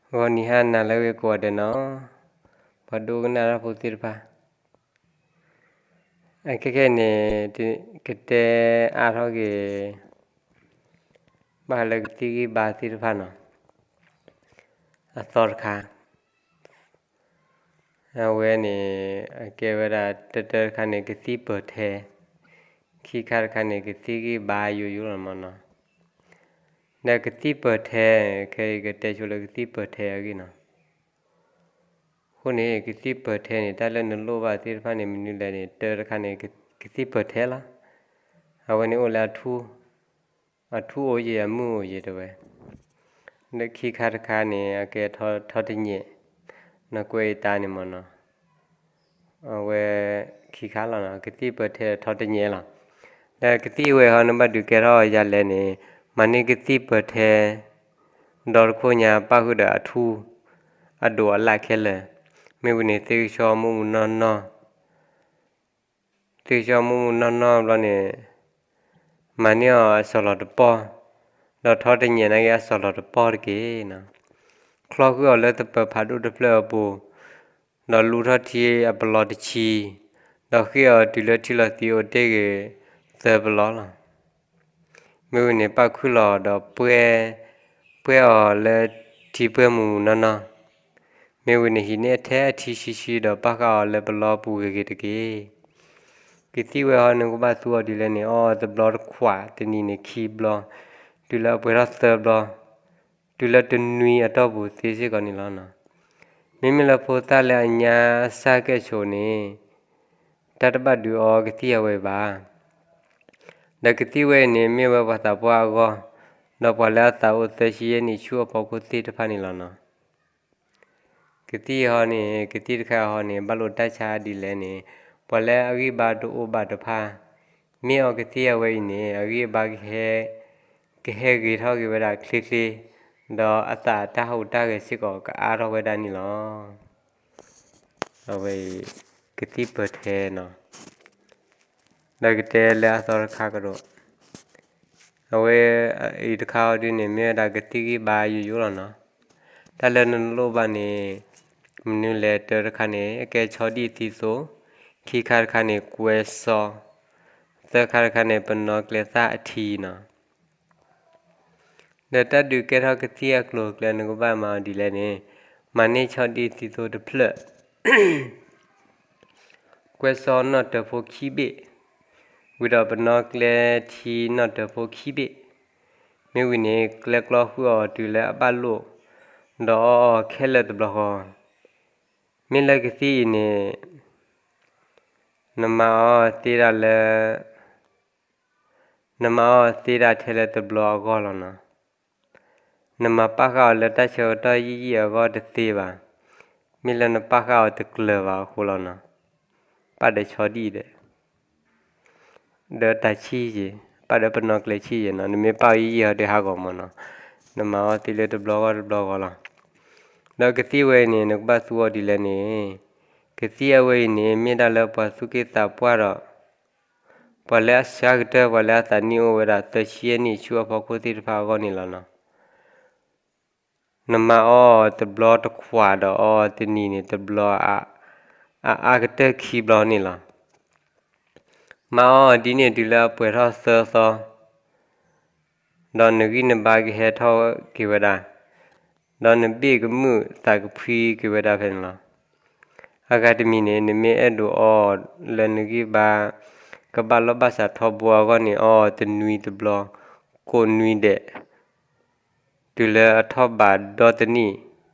ဂီၤနံၤဟါနၤလၢအဂ့ၤကိးဂၤဒဲးနီၤ, ပှၤဒိကနၣ်တၢ်ဖိသ့ၣ်တဖၣ်, အခဲခဲအံၤန့ၣ် ကတဲအါထီၣ်က့ၤ ဘၣ်ဃးလၢကသံၣ်ဂံၢ်ဘါသ့ၣ်တဖၣ်နီၤ, အသီတခါ အဝဲန့ၣ် အကဲဝဲဒၣ် တၢတၢတခါန့ၣ် ကသံၣ်ပၢၢ်ထဲ, ခံခါတခါန့ၣ် ကသံၣ်ဂံၢ်ဘါယိယိလီၤမးနီၤ, ဒီးကသံၣ်ပၢၢ်ထဲ ခဲအံၤကတဲဆိလၢကသံၣ်ပၢၢ်ထဲအဂ့ၢ်နီၤ, အဃိန့ၣ် ကသံၣ်ပၢၢ်ထဲန့ၣ် တၢ်လၢနလိၣ်ဘၣ်သ့ၣ်တဖၣ်န့ၣ် မနုၤလဲၣ်န့ၣ် တၢတခါန့ၣ် ကသံၣ်ပၢၢ်ထဲလီၤ, အဝဲန့ၣ်အိၣ်လၢ အထူအိၣ်ယဲၢ် အမုၢ်အိၣ်ယဲၢ်တဲဝဲ, ဒီးခံခါတခါန့ၣ် အကဲထီတညဲး, နကွဲးအံၤတၢ်န့ၣ်မးနီၤ, အဝဲခံခါလီၤနီၤ, ကသံၣ်ပၢၢ်ထဲထီတညဲးလီၤ, ဒီးကသံၣ်ဝဲဟီနဘၣ်ဒုးကဲထီၣ်ယၤလဲၣ်န့ၣ်, မၤန့ၢ်ကသံၣ်ပၢၢ်ထဲ ဒီတခိၣ်ညါပၣ်ဃုာ်ဒီးအထူ အဒိးအလၣ်ခဲလၢာ်, မ့ၢ်ဝံၤန့ၣ် သ့ကဆှီမုၢ်မုၢ်နီၢ်နီၢ် သ့ကဆှီမုၢ်မုၢ်နီၢ်နီၢ်ဘျီန့ၣ်, မၤန့ၢ်အီၤအစီၤလီၤတပီၢ်, ဒီးထီတညဲးနာ်က့အစီၤလီၤတပီၢ်တက့ၢ်နီၤ, ချီဃုာ်အီၤလၢသပၢၤဖးဒိၣ်တဖျၢၣ်အပူၤ, ဒီးလူထီၣ်ထံအပလီတဆံ, ဒီးဃ့ၢ်အီၤတုၤလၢထံလီၤသံးအိၣ်တ့ၢ်ဂ့ၤသၢပလီလီၤ. မ့ၢ်ဝံၤန့ၣ် ပၣ်ခုၣ်လီၤဒီးပှဲ, ပှဲအီၤလၢထံပှဲၢ်မုၢ်မုၢ်နီၢ်နီၢ်, မ့ၢ်ဝံၤန့ၣ် ဟံးန့ၢ်အထဲအထံဆှံဆှံဒီးပၣ်ဃာ်အီၤလၢပလီပူၤဂ့ၤဂ့ၤတက့ၢ်. ကသံၣ်ဝဲဟီနကဘၣ်သူအီၤဒ်လဲၣ်န့ၣ်, အီအီၤတဘျီတခွးတနံၤန့ၣ်ခံဘျီ, တုၤလၢအပှဲၤထီၣ်သၢဘျီ, တုၤလၢတနွံအတီၢ်ပူၤသ့စ့ၢ်ကီးန့ၣ်လီၤ. မ့မ့ၢ်လၢဖိသၣ်လၢအညါအစၢ်ကဲၣ်ဆိးန့ၣ် တၢ်တဘၣ်ဒုးအီကသံၣ်အဝဲအံၤဘၣ်. ဒီးကသံၣ်ဝဲအံၤန့ၣ် မ့ၢ်ဝဲပှၤသးပှၢ်အဂီၢ်, ဒီးပှၤလၢအသးအိၣ်သၢဆံယဲၢ်နံၣ်ဆူအဖီခိၣ်သ့ၣ်တဖၣ်န့ၣ်လီၤနီၤ. ကသံၣ်ဟီန့ၣ် ကသံၣ်တခါဟီန့ၣ် ဘၣ်လိာ်တၢ်ဆါဒ်လဲၣ်န့ၣ်, ပှၤလၢအဂံၢ်ဘါတအိၣ်ဘၣ်တဖၣ်, မ့ၢ်အီကသံၣ်အဝဲအံၤန့ၣ် အဂံၢ်အဘါ ကဟဲဂ့ၤထီၣ်က့ၤဝဲဒၣ်ချ့ချ့, ဒီးအသးတၢ်ဟူးတၢ်ဂဲၤစ့ၢ်ကီးကအါထီၣ်ဝဲဒၣ်န့ၣ်လီၤ. အဝဲအံၤ ကသံၣ်ပၢၢ်ထဲနီၤ. ဒီးကတဲလၢအသီတခါကဒီး, အဝဲအံၤတခါအီၤဒုန့ၣ် မ့ၢ်ဝဲဒၣ်ကသံၣ်ဂံၢ်ဘါယိယိလီၤနီၤ. တၢ်လၢနလိၣ်ဘၣ်န့ၣ် မနုၤလဲၣ်, တၢတခါန့ၣ် အကဲဆီဒံၣ်သံသိ, ခံခါတခါန့ၣ် ကွဲစီ, သၢခါတခါန့ၣ် ပနီၣ်ကျဲသၣ်အထံနီၤ. ဒီးတၢ်ဒုးကဲထီၣ်ကသံၣ်အကျိၤအကျဲ နကဘၣ်မၤအီၤဒ်လဲၣ်န့ၣ်, မၤန့ၢ်ဆီဒံၣ်သံသိတဖျၢၣ်, ကွဲစီနီၣ်တၢၤဖိခံဘ့ၣ်, ဝံၤဒီးပနီၣ်ကျဲထံနီၣ်တၢၤဖိခံဘ့ၣ်, မ့ၢ်ဝံၤန့ၣ် ကျဲကျီဃုာ်အီၤတုၤလၢအဘၣ်လိာ်, ဒီးအီအီၤခဲလၢာ်တဘျီဃီ. မ့ၢ်လၢကသံၣ်အံၤန့ၣ် နမၤအီၤသ့ဒၣ်လၢ နမၤအီၤသ့ဒၣ်ထဲလၢတဘျီအဂီၢ်လီၤနီၤ. နမၤပာ်ဃာ်အီၤလၢတၢ်ဆၢကတီၢ်ယံာ်ယံာ်အဂီၢ်တသ့ဘၣ်. မ့ၢ်လၢနပာ်ဃာ်အီၤတကျၢၤဘၣ်အဃိလီၤနီၤ. ပာ်ဒီးဆီဒံၣ်ဒီး ဒီးတၢ်ဆံၣ်ယဲၢ်, ပာ်ဒီးပနီၣ်ကျဲဆံၣ်ယဲၢ်နီၤ. နမ့ၢ်ပာ်အီၤယံာ်ယံာ်အီၤဒီးဟးဂီၤမးနီၤ. နမၤအီၤသ့လၢတဘျီဂီၢ်တဘျီဂီၢ်လီၤ. ဒီးကသံၣ်ဝဲအံၤန့ၣ် နကဘၣ်သူအီၤဒ်လဲၣ်န့ၣ်, ကသံၣ်အဝဲအံၤန့ၣ် မ့ၢ်ဒၣ်လၢပှၤသူၣ်က့သးပှၢ်ဒီး ပှၤလၢအဆၢကတၢၢ် ပှၤလၢအသးနံၣ်အိၣ်ဝဲဒၣ်သၢဆံယဲၢ်နံၣ်ဆူအဖီခိၣ်သ့ၣ်တဖၣ်အဂီၢ်န့ၣ်လီၤနီၤ. နမၤအီၤတဘျီတခွးဒီးအီအီၤတနံၤန့ၣ်တဘျီ, အအါကတၢၢ်ခံဘျီန့ၣ်လီၤ. မၤအီၤဒ်န့ၣ်တုၤလၢအပှဲၤထီၣ်သၢသီ, ဒီးနဂံၢ်နဘါကဟဲထီၣ်က့ၤဝဲဒၣ်, ဒီးနဘ့ၣ်ကမုာ်သးကဖှံက့ၤဝဲဒၣ်ဖဲန့ၣ်လီၤ. အဂၤတမံၤန့ၣ် နမ့ၢ်အဲၣ်ဒိးအီအီၤလၢနဂံၢ်ဘါ ကဘၣ်လီၢ်ဘၣ်စးထီဘိအဂီၢ်န့ၣ် အီအီၤတနွံတဘျီ, ကိးနွံဒဲး, တုၤလၢအထီၣ်ဘးဒီတနံၣ်,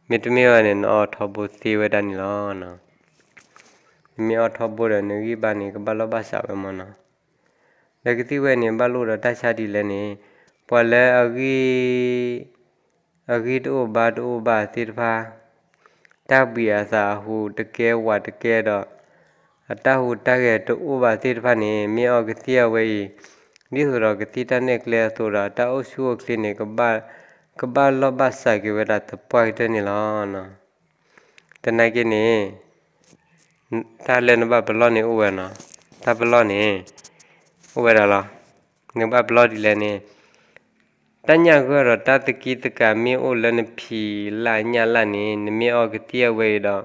မ့တမ့ၢ်ဘၣ်န့ၣ် နအီထီဘိသ့ဝဲဒၣ်န့ၣ်လီၤ. နမ့ၢ်အီထီဘိဒီး နဂံၢ်ဘါန့ၣ် ကဘၣ်လီၢ်ဘၣ်စးဝဲမးနီၤ. ဒီးကသံၣ်ဝဲန့ၣ် ဘၣ်လိာ်ဒီးတၢ်ဆါဒ်လဲၣ်န့ၣ်, ပှၤလၢအဂံၢ်, အဂံၢ်တအိၣ်ဘါတအိၣ်ဘၣ်သ့ၣ်တဖၣ်, တၢ်ဘှံးအသးအဟူးတကဲဝးတကဲဒီး အတၢ်ဟူးတၢ်ဂဲၤတအိၣ်ဘၣ်သ့ၣ်တဖၣ်န့ၣ် မ့ၢ်အီကသံၣ်အဝဲအံၤ, ဒ်သိးဒီးကသံၣ်တၢ်နဲၣ်ကျဲအသိးဒီး တၢ်အိၣ်ဆူၣ်အိၣ်ချ့န့ၣ် ကဘၣ်လီၢ်ဘၣ်စးက့ၤဝဲဒၣ်သပှၢ်ကတၢၢ်န့ၣ်လီၤ. သနာ်က့န့ၣ်, တၢ်လၢနဘၣ်ပလီၢ်န့ၣ်အိၣ်ဝဲနီၤ, တၢ်ပလီၢ်န့ၣ် အိၣ်ဝဲဒၣ်လီၤ. နကဘၣ်ပလီၢ်ဒ်လဲၣ်န့ၣ်, တၢ်ညၣ်ဂိၢ်ဒီးတၢ်သကံသကၤမ့ၢ်အိၣ်လၢနဖံးလၢ်ညၣ်လၢ်န့ၣ် နမ့ၢ်အီကသံၣ်အဝဲအံၤ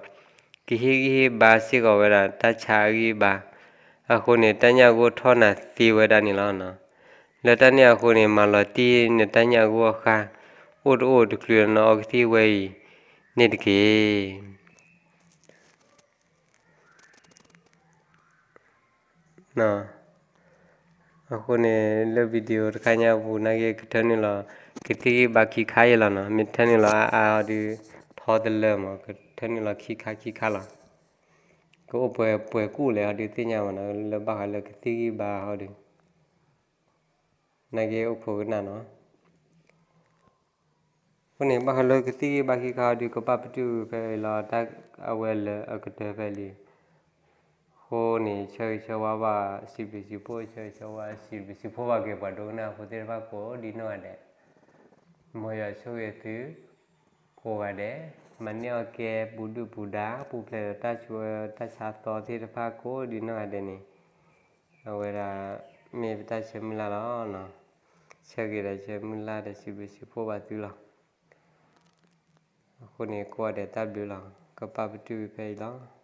ဒီး ကဟ့ၣ်ဂံၢ်ဟ့ၣ်ဘါစ့ၢ်ကီးဝဲဒၣ်တၢ်ဆါအဂံၢ်ဘါ, အဃိန့ၣ် တၢ်ညၣ်ဂိၢ်ထီၣ်နၤသ့ဝဲဒၣ်န့ၣ်လီၤ. လၢတၢ်န့ၣ်အဃိန့ၣ် မၤလီၤတံၢ်နတၢ်ညၣ်ဂိၢ်အဃၢ်, အိၣ်တအိၣ်တချုးနအီကသံၣ်ဝဲအံၤန့ၣ်တက့ၢ်. အဃိန့ၣ် လၢ video တခါညါအပူၤ နာ်က့ကထၢနုာ်လီၤ ကသံၣ်ဂံၢ်ဘါခံခါအံၤလီၤနီၤ. မ့ၢ်ထၢနုာ်လီၤအါအါအီၤဒုး ထီတလၢမး, ကထၢနုာ်လီၤခံခါခံခါလီၤ. ကအိၣ်ပှဲၤပှဲၤကူၣ်လဲၣ်အီၤဒုးသ့ၣ်ညါဘၣ်နီၤ, လၢဘၣ်ဃးလၢကသံၣ်ဂံၢ်ဘါအီၤဒုး နာ်က့အိၣ်ခိးကနၣ်နီၤ. အဃိန့ၣ် ဘၣ်ဃးလၢကသံၣ်ဂံၢ်ဘါခံခါအီၤဒုး ကဘၣ်ပတုာ်ဖဲအံၤလီၤ, တၢ်အဝဲလၢအကတၢၢ်ဖဲလံ. အဃိန့ၣ် ဆၢဂ့ၤဆၢဝါဘၣ်စံးဘျုးစံးဖှိၣ်, ဆၢဂ့ၤဆၢဝါစံးဘျုးစံးဖှိၣ်ဘၣ်က့ၤ ပှၤဒိကနၣ်ဖိသ့ၣ်တဖၣ်ကိးဒ်နီၢ်ဂၤဒဲး, မ်ယွၤဆိၣ်ဂ့ၤသုကိးဂၤဒဲး, မၤန့ၢ်အီၣ်ကဲပူၤဒုၣ်ပူၤဒါ ပူၤဖျဲးဒီးတၢ်ဆူးတၢ်ဆါသီသ့ၣ်တဖၣ်ကိးဒ်နီၢ်ဂၤဒဲးန့ၣ်, အဝဲဒၣ်မ့ၢ်ပတၢ်ဆၢမုၢ်လၢ်လီၤ. ဆၢဂ့ၤဒီးဆၢမုၢ်လၢ်ဒီးစံးဘျုးစံးဖှိၣ်ဘၣ်သုလီၤ. အဃိန့ၣ် ကိးဂၤဒဲးတၢ်ဘျုးလီၤ. ကဘၣ်ပတုာ်ဖဲအံၤလီၤ.